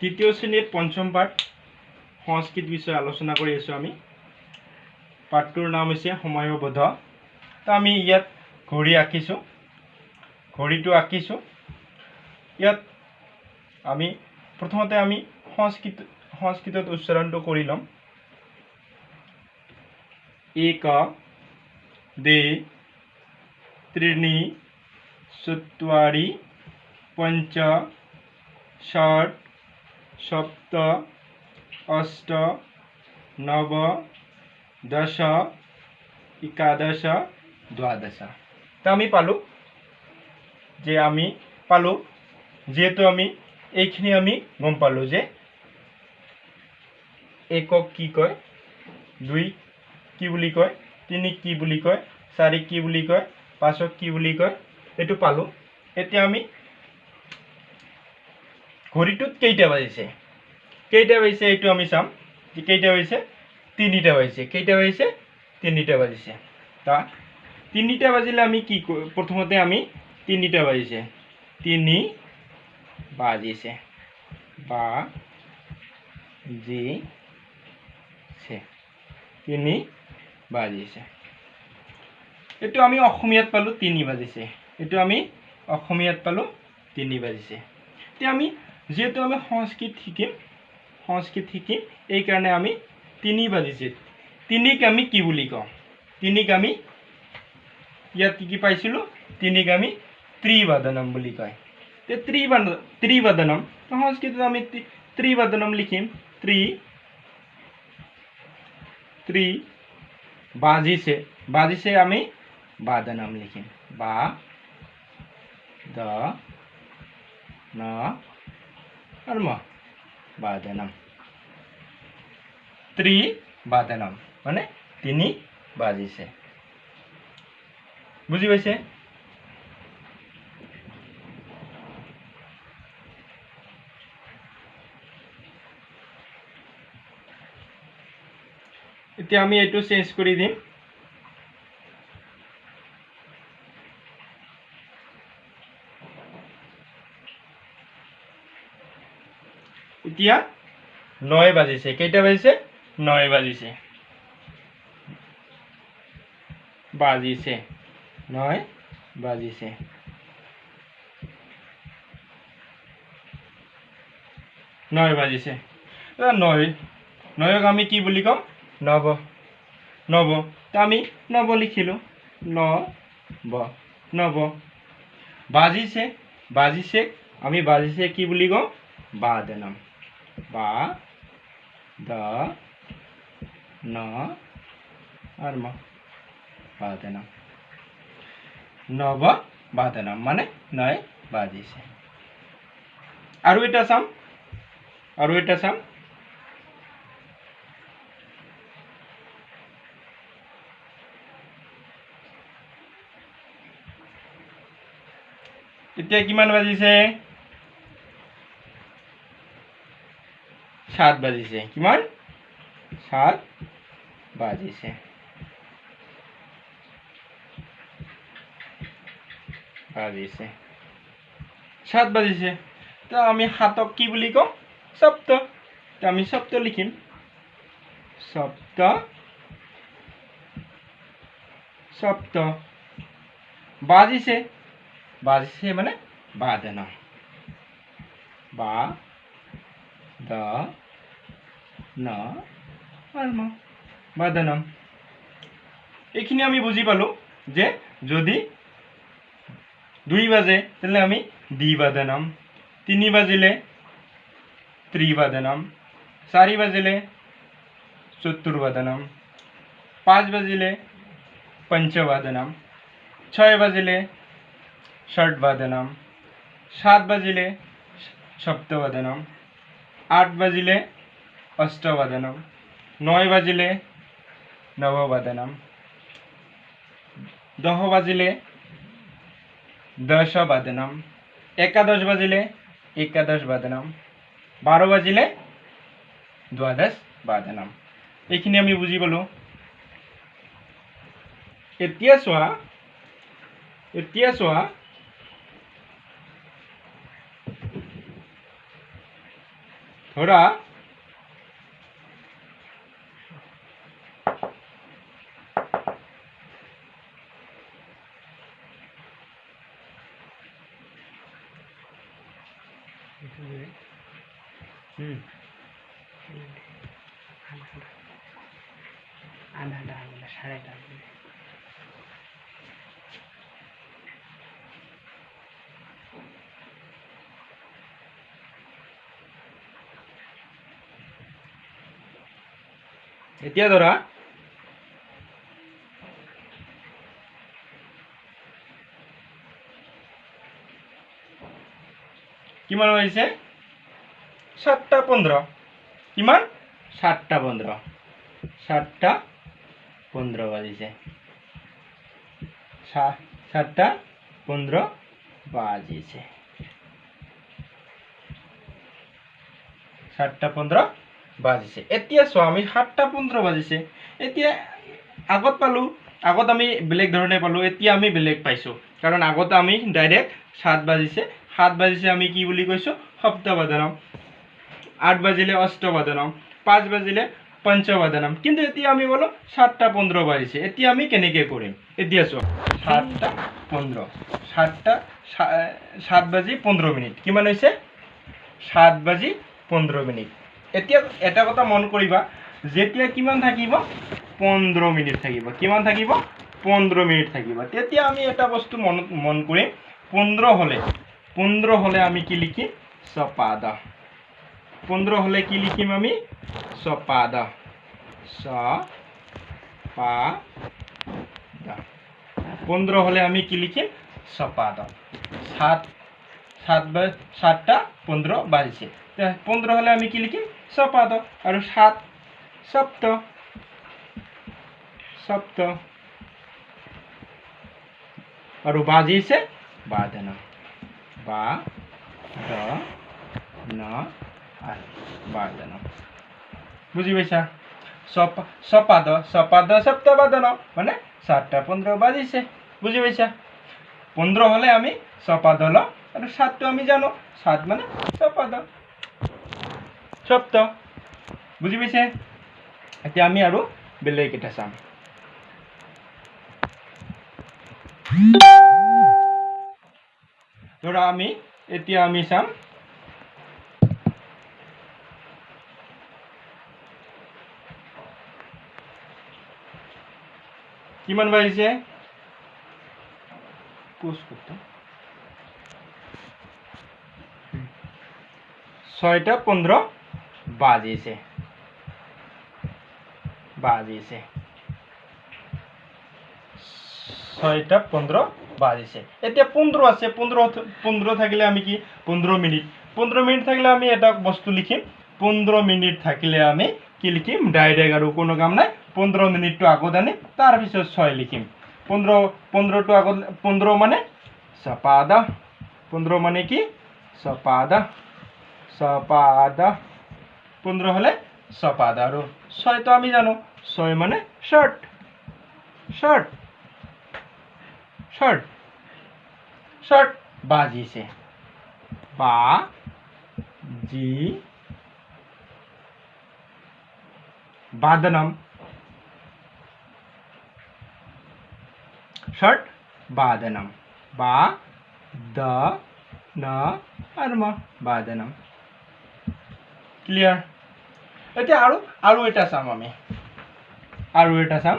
তৃতীয় শ্ৰেণীৰ পঞ্চম পাঠ সংস্কৃত বিষয়ে আলোচনা কৰি আছোঁ আমি। পাঠটোৰ নাম হৈছে সময়বোধ। তো আমি ইয়াত ঘড়ী আঁকিছোঁ, ঘড়ীটো আঁকিছোঁ। ইয়াত আমি প্ৰথমতে আমি সংস্কৃতত উচ্চাৰণটো কৰি ল'ম। এক, দুই, তিনি, চতুৱাৰি, পঞ্চ, ষট, সপ্ত, অষ্ট, নৱ, দশ, একাদশ, দ্বাদশ। তো আমি পালোঁ যে আমি পালোঁ, যিহেতু আমি এইখিনি আমি গম পালোঁ যে একক কি কয়, দুই কি বুলি কয়, তিনি কি বুলি কয়, চাৰি কি বুলি কয়, পাঁচক কি বুলি কয়, এইটো পালোঁ। এতিয়া আমি ঘড়ীটোত কেইটা বাজিছে, কেইটা বাজিছে এইটো আমি চাম যে কেইটা বাজিছে, তিনিটা বাজিছে। কেইটা বাজিছে? তিনিটা বাজিছে। তা তিনিটা বাজিলে আমি কি প্ৰথমতে আমি তিনিটা বাজিছে, তিনি বাজিছে, বা জি ছে, তিনি বাজিছে। এইটো আমি অসমীয়াত পালোঁ তিনি বাজিছে, এইটো আমি অসমীয়াত পালোঁ তিনি বাজিছে। এতিয়া আমি যিহেতু আমি সংস্কৃত শিকিম, সংস্কৃত শিকিম, এইকাৰণে আমি তিনি বাজিছে, তিনিক আমি কি বুলি কওঁ? তিনিক আমি ইয়াত কি কি পাইছিলোঁ? তিনিক আমি ত্ৰিবাদনম বুলি কয়। তে ত্ৰিবাদনম, তো সংস্কৃতত আমি ত্ৰিবাদনম লিখিম। ত্ৰি, ত্ৰি বাজিছে, বাজিছে আমি বাদনম লিখিম, বা দ ন আৰু ম, বাদনম, ত্ৰিবাদনম মানে তিনি বাজিছে। বুজি পাইছে? এতিয়া আমি এইটো চেঞ্জ কৰি দিম। এতিয়া নয় বাজিছে। কেইটা বাজিছে? নয় বাজিছে, বাজিছে, নয় বাজিছে। নয় বাজিছে। নয়, নয়ক আমি কি বুলি ক'ম? নৱ, নৱ। তো আমি নৱ লিখিলোঁ, ন ব, নৱ। বাজিছে, বাজিছে আমি বাজিছে কি বুলি কওঁ? বাদনম, বা দ ন আৰু ম, বাদনম, নৱ বাদনম মানে নয় বাজিছে। আৰু এটা চাম, আৰু এটা চাম। এতিয়া কিমান বাজিছে? সাত বাজিছে। কিমান? সাত বাজিছে। বাজিছে, সাত বাজিছে। তো আমি সাতক কি বুলি কওঁ? সপ্ত। তো আমি সপ্ত লিখিম, সপ্ত, সপ্ত। বাজিছে, বাজিছে মানে বাদনম, বা দ ন আৰু ম, বাদনম। এইখিনি আমি বুজি পালোঁ যে যদি দুই বাজে তেতিয়াহ'লে আমি দ্বিবাদনম, তিনি বাজিলে ত্ৰিবাদনম, চাৰি বাজিলে চতুৰ্বাদনম, পাঁচ বাজিলে পঞ্চবাদনম, ছয় বাজিলে ষটবাদনম, সাত বাজিলে সপ্তবাদনম, আঠ বাজিলে অষ্টবাদনম, নয় বাজিলে নৱবাদনম, দহ বাজিলে দশবাদনম, একাদশ বাজিলে একাদশ বাদনম, বাৰ বাজিলে দ্বাদশ বাদনম। এইখিনি আমি বুজি পালোঁ। এতিয়া চোৱা, এতিয়া চোৱা, ধৰা এতিয়া ধৰা কিমান হৈছে 7:15। কিমান? 7:15। 7:15 বাজিছে। 7:15 বাজিছে। 7:15 বাজিছে। এতিয়া চোৱা আমি 7:15 বাজিছে। এতিয়া আগত পালোঁ, আগত আমি বেলেগ ধৰণে পালোঁ, এতিয়া আমি বেলেগ পাইছোঁ। কাৰণ আগত আমি ডাইৰেক্ট 7 বাজিছে, 7 বাজিছে আমি কি বুলি কৈছোঁ? সপ্তবাদনম। 8 বাজিলে অষ্টবাদনম, 5 বাজিলে পঞ্চবাদনম। কিন্তু এতিয়া আমি বলো 7:15 বাজিছে। এতিয়া আমি কেনেকৈ কৰিম? এতিয়া চোৱা 7:15, 7:15। কিমান হৈছে? 7:15। এতিয়া এটা কথা মন কৰিবা, যেতিয়া কিমান থাকিব? 15 মিনিট থাকিব। কিমান থাকিব? 15 মিনিট থাকিব। তেতিয়া আমি এটা বস্তু মন কৰিম, 15 হ'লে আমি কি লিখিম? সপাদ। 15 হ'লে কি লিখিম আমি? সপাদ। সপাদ। 15 হ'লে আমি কি লিখিম? সপাদ। 7:15 বাজিছে। 15 হ'লে আমি কি লিখিম? সপাদ। আৰু 7 সপ্ত, সপ্ত আৰু বাজিছে বাদন, বা দ ন আর বাদন। বুজি পাইছা? সপাদ, সপাদ সপ্তবাদন মানে 7:15 বাজিছে। বুজি পাইছা? 15 হ'লে আমি সপাদ লওঁ আৰু 7টো আমি জানো, 7 মানে সপাদ, সপ্ত। বুজি পাইছে? এতিয়া আমি আৰু বেলেগ এটা চাম। ধৰা আমি এতিয়া আমি চাম কিমান বাজিছে? 6:15 বাজিছে, বাজিছে 6:15 বাজিছে। এতিয়া 15 আছে, 15 থাকিলে আমি কি? 15 মিনিট। 15 মিনিট থাকিলে আমি এটা বস্তু লিখিম। 15 মিনিট থাকিলে আমি কি লিখিম? ডাইৰেক্ট আৰু কোনো কাম নাই, 15 মিনিটটো আগত আনিম, তাৰপিছত 6 লিখিম। 15টো আগত, 15 মানে সপাদ, 15 মানে কি? সপাদ, সপাদ। 15 হ'লে সপাদ। আৰু 6টো আমি জানো, 6 মানে ষট, ষট, ষট, ষট বাজিছে। বা জি বাদনম, ষট বাদনম, বা দ ন আৰু ম, বাদনম। ক্লিয়াৰ? এতিয়া আৰু এটা চাম আমি, আৰু এটা চাম।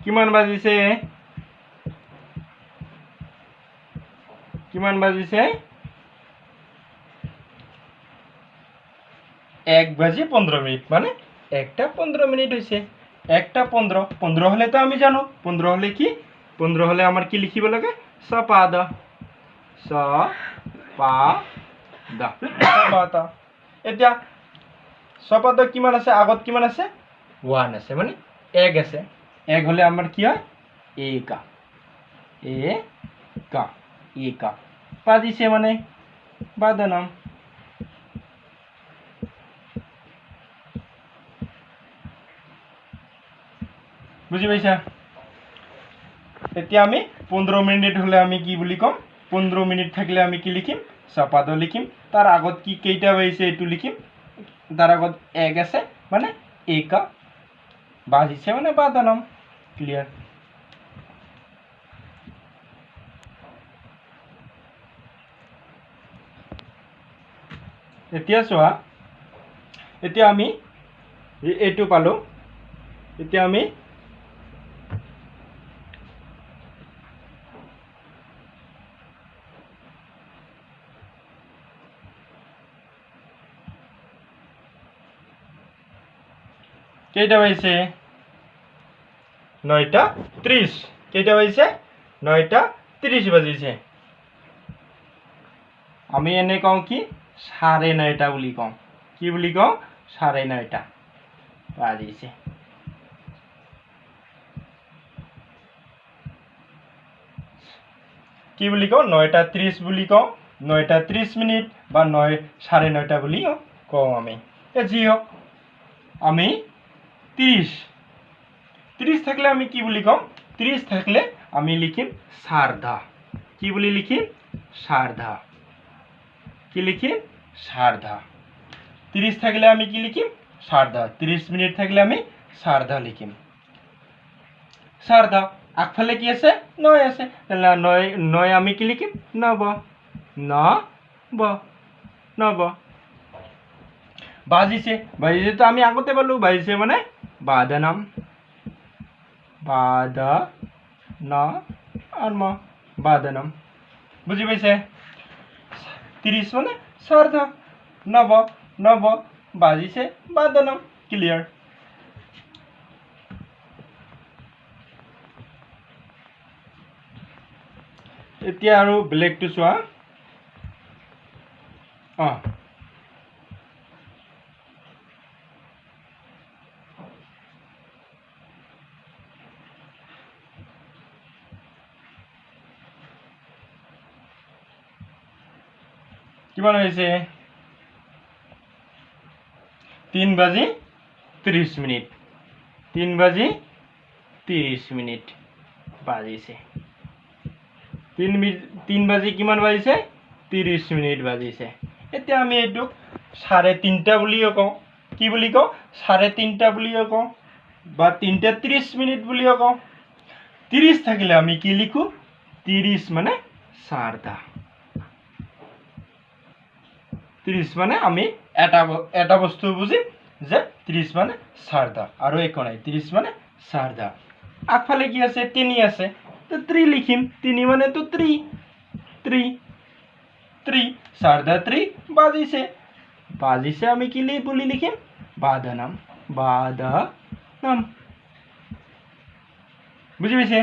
কিমান বাজিছে? কিমান বাজিছে? 1:15, মানে 1:15 হৈছে। 1:15, 15 হ'লেতো আমি জানো, 15 হ'লে কি? 15 হ'লে আমাৰ কি লিখিব লাগে? সপাদ, সপাদ, সপাদ। এতিয়া সপাদ কিমান আছে? আগত কিমান আছে? 1 আছে, মানে 1 আছে। 1 হ'লে আমাৰ কি হয়? একা, একা, একা। বাজিছে মানে বাদনম। বুজি পাইছা? এতিয়া আমি 15 মিনিট হ'লে আমি কি বুলি ক'ম? 15 মিনিট থাকিলে আমি কি লিখিম? সপাদ লিখিম। তাৰ আগত কি কেইটা বাজিছে এইটো লিখিম। তাৰ আগত এক আছে মানে একা, বাজিছে মানে বাদনম। ক্লিয়াৰ? এতিয়া চোৱা, এতিয়া আমি এইটো পালোঁ। এতিয়া আমি কেইটা বাজিছে? 9:30। কেইটা বাজিছে? 9:30 বাজিছে। আমি এনে কওঁ কি 9:30 বুলি কওঁ। কি বুলি কওঁ? 9:30 বাজিছে। কি বুলি কওঁ? 9:30 বুলি কওঁ। 9:30 বা 9:30 বুলিও কওঁ আমি। যি হওক, আমি 30 থাকিলে আমি কি বুলি কম? 30 থাকিলে আমি লিখিম সাৰ্ধা। কি বুলি লিখিম? সাৰ্ধা। কি লিখিম? সাৰ্ধা। 30 থাকিলে আমি কি লিখিম? সাৰ্ধা। 30 মিনিট থাকিলে আমি সাৰ্ধা লিখিম। সাৰ্ধা আগফালে কি আছে? 9 আছে। তেনেহ'লে 9 আমি কি লিখিম? নৱ। নৱ, নৱ। বাজিছে, বাজিছে তো আমি আগতে পালোঁ। বাজিছে মানে বাদনম, বাদ ন বাদনম। বুজি পাইছে? 30 মানে সাৰ্ধা, নৱ, নৱ বাজিছে বাদনম। ক্লিয়াৰ? এতিয়া আৰু বেলেগটো চোৱা। কিমান হৈছে? 3:30। 3:30 বাজিছে। 3 বাজি কিমান বাজিছে? 30 মিনিট বাজিছে। এতিয়া আমি এইটোক 3:30 বুলিও কওঁ। কি বুলি কওঁ? 3:30 বুলিও কওঁ বা 3:30 বুলিও কওঁ। 30 থাকিলে আমি কি লিখোঁ? 30 মানে সাৰ্ধা। 30 মানে আমি এটা বস্তু বুজিম যে 30 মানে সাৰ্ধা, আৰু একো নাই। 30 মানে সাৰ্ধা। আগফালে কি আছে? 3 আছে, তো ত্ৰি লিখিম। 3 মানে তো ত্ৰি, ত্ৰি, ত্ৰি, সাৰ্ধা ত্ৰি বাজিছে। বাজিছে আমি কি বুলি লিখিম? বাদনম, বাদনম। বুজি পাইছে?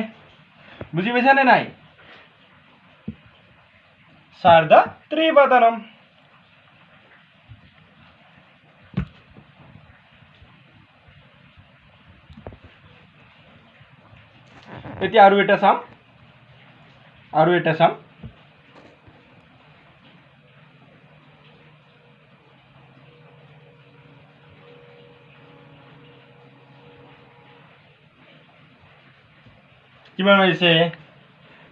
বুজি পাইছা নে নাই? সাৰ্ধা ত্ৰি বাদনম। এতিয়া আৰু এটা চাম, আৰু এটা চাম। কিমান হৈছে?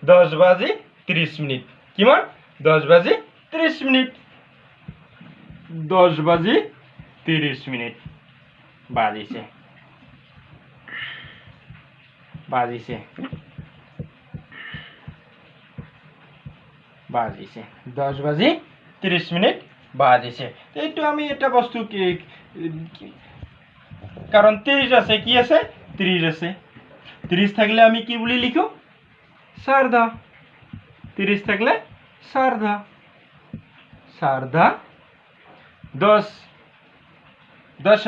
10:30। কিমান? 10:30। 10:30 বাজিছে, বাজিছে, বাজিছে। 10:30 বাজিছে। এইটো আমি এটা বস্তু কি, কাৰণ 30 আছে, কি আছে? 30 আছে। 30 থাকিলে আমি কি বুলি লিখো? সাৰ্ধা। 30 থাকিলে সাৰ্ধা, সাৰ্ধা 10, দশ,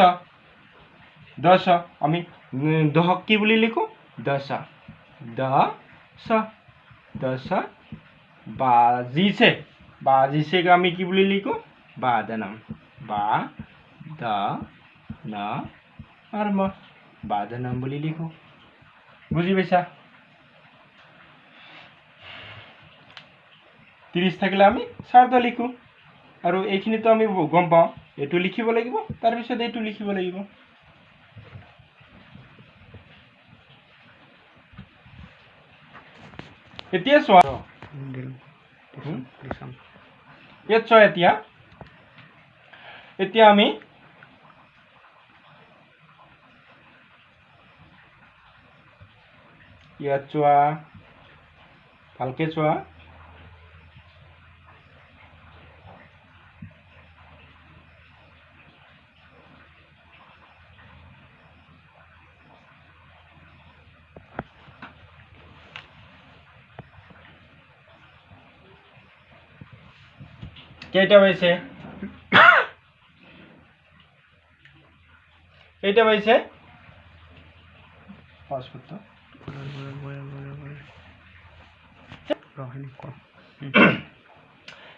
দশ। আমি দহক কি বুলি লিখো? দশ, দশ, দশ বাজিছে। বাজিছে আমি কি বুলি লিখো? বাদনম, বা দ ন আৰু ম, বাদনম বুলি লিখো। বুজি পাইছা? 30 থাকিলে আমি সাৰ্ধ লিখো, আৰু এইখিনিতো আমি গম পাওঁ। এইটো লিখিব লাগিব, তাৰপিছত এইটো লিখিব লাগিব। এতিয়া চোৱা, ইয়াত চোৱা, এতিয়া এতিয়া আমি ইয়াত চোৱা, ভালকে চোৱা। কেইটা বাজিছে? কেইটা বাজিছে? পাঁচ করতো।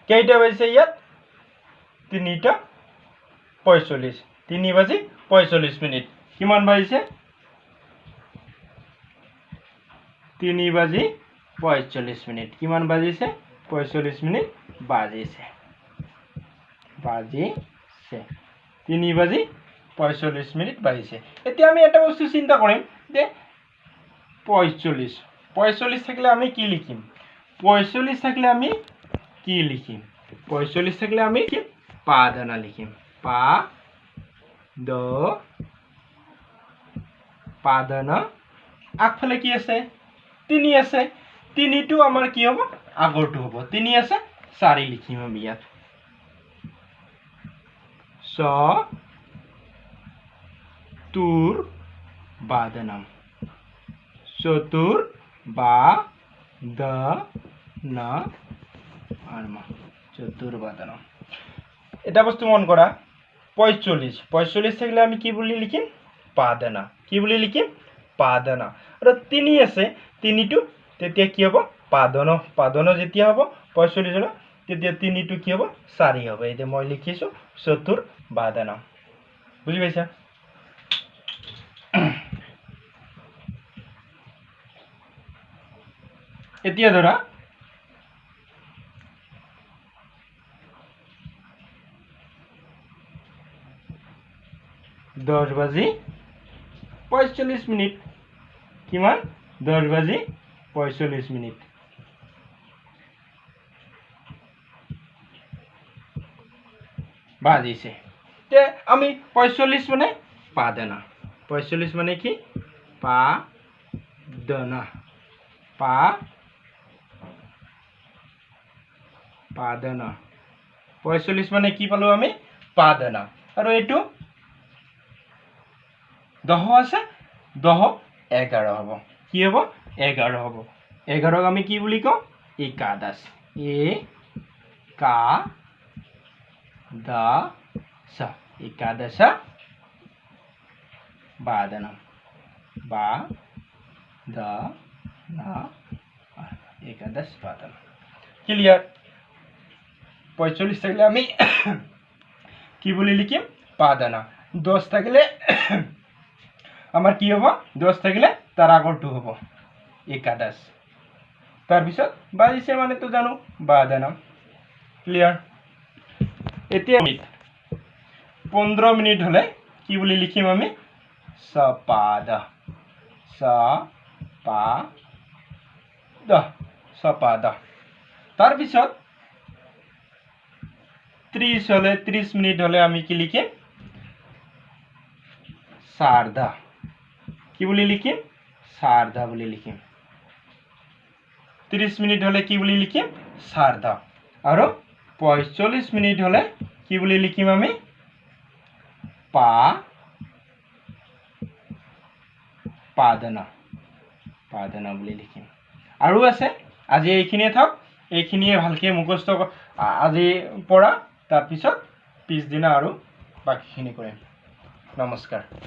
কেইটা বাজিছে ইয়াত? 3:45, 3:45। কিমান বাজিছে? 3:45। কিমান বাজিছে? 45 মিনিট বাজিছে, বাজিছে 3:45 বাজিছে। এতিয়া আমি এটা বস্তু চিন্তা কৰিম যে 45, 45 থাকিলে আমি কি লিখিম? 45 থাকিলে আমি কি লিখিম? 45 থাকিলে আমি কি পাদনা লিখিম। পা দ পাদনা। আগফালে কি আছে? 3 আছে। 3টো আমাৰ কি হ'ব? আগৰটো হ'ব। 3 আছে, 4 লিখিম আমি ইয়াত। চ তুৰ বাদনম, চতুৰ বা দ ন আৰ্মা, চতুৰ্বাদনম। এটা বস্তু মন কৰা, 45, 45 থাকিলে আমি কি বুলি লিখিম? পাদনা। কি বুলি লিখিম? পাদনা। আৰু 3 আছে, 3টো তেতিয়া কি হ'ব? পাদন। পাদন যেতিয়া হ'ব 45 হ'লে তেতিয়া 3টো কি হ'ব? 4 হ'ব। এতিয়া মই লিখিছোঁ চতুৰ্বাদনম। বুজি পাইছা? এতিয়া ধৰা 10:45। কিমান? 10:45। বাজিছে। তে আমি 45 মানে পাদনা। 45 মানে কি? পাদনা, পা পাদনা। 45 মানে কি পালো আমি? পাদনা। আৰু এইটো 10 আছে, 10 11 হ'ব। কি হ'ব? 11 হ'ব। 11ক আমি কি বুলি কওঁ? একাদশ। এ কা দা স, একাদশ বাদনম, বা দ না, একাদশ বাদনম। ক্লিয়াৰ? 45 থাকিলে আমি কি বুলি লিখিম? পাদনা। 10 থাকিলে আমাৰ কি হ'ব? 10 থাকিলে তাৰ আগৰটো হ'ব একাদশ। তাৰপিছত বাজিছে মানে তো জানো বাদনম। ক্লিয়াৰ? এতিয়া 15 মিনিট হ'লে কি বুলি লিখিম আমি? সপাদ, স পা দ, সপাদ। তাৰপিছত 30 হ'লে, 30 মিনিট হ'লে আমি কি লিখিম? সাৰ্ধা। কি বুলি লিখিম? সাৰ্ধা বুলি লিখিম। 30 মিনিট হ'লে কি বুলি লিখিম? সাৰ্ধা। আৰু 45 মিনিট হ'লে কি বুলি লিখিম আমি? পা পাদনা, পাদনা বুলি লিখিম। আৰু আছে, আজি এইখিনিয়ে থাওক, এইখিনিয়ে ভালকৈ মুখস্থ আজি পঢ়া, তাৰপিছত পিছদিনা আৰু বাকীখিনি কৰিম। নমস্কাৰ।